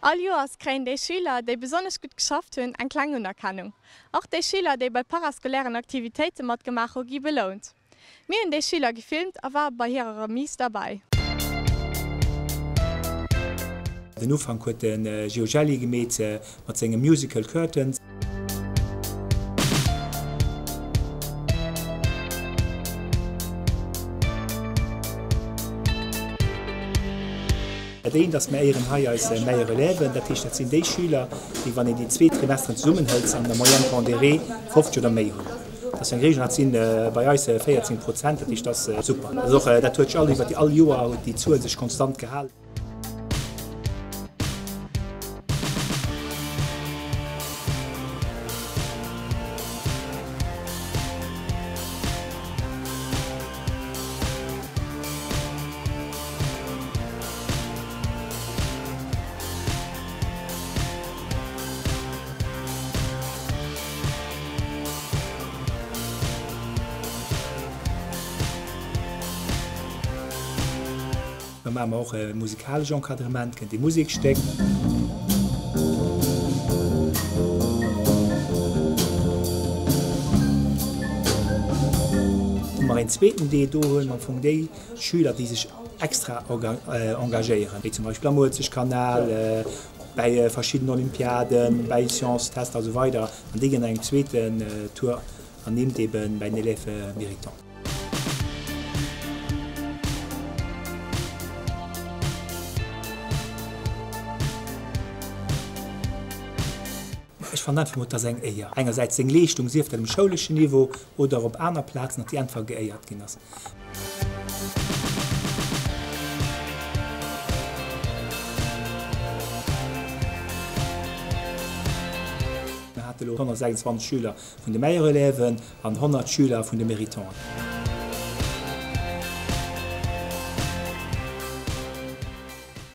All Joers kréien déi Schüler, déi besonnesch gutt geschafft hunn, eng kleng Unerkennung. Och déi Schüler, déi bei parascolairen Aktivitéite matgemaach hu gi belount. Mir hunn déi Schüler gefilmt a ware bei hirer Remise derbäi. Den Ufank huet de Gio Gelli gemeet mat sengem Musical Curtains. Dat eent ass, mir éieren hei eis Meilleure Élèven, dat heescht, dat sinn déi Schüler, déi, wann een déi zwee Trimesteren zesummenhëlt, an der Moyenne pondérée 50 oder méi hunn. Dat ass eng Reegel, dat si bei eis 14 Prozent, dat heescht, dat ass super. Dat ass och, dat huet sech all iwwer déi all Joer huet déi Zuel sech konstant gehalen. Da maache mer och e musikalesch Encadrement, kënnt ee Musekstéck. Hu mer een zweeten Deel, do huele mer am Fong déi Schüler, déi sech extra engagéieren, wéi zum Beispill am Uelzechtkanal, bäi verschidden Olympiaden, bäi Science-Tester a sou weider, an déi ginn an engem zweeten Tour ernimmt, eebe bäi den Élèves méritants. Ech fannen einfach mol, et ass eng Éier, engersäits seng Leeschtung, sief dat um schouleschen Niveau oder op aner Plazen, datt déi einfach geéiert ginn ass. Mir hate lo 126 Schüler vun de Meilleure Élèven an 100 Schüler vun de Méritanten.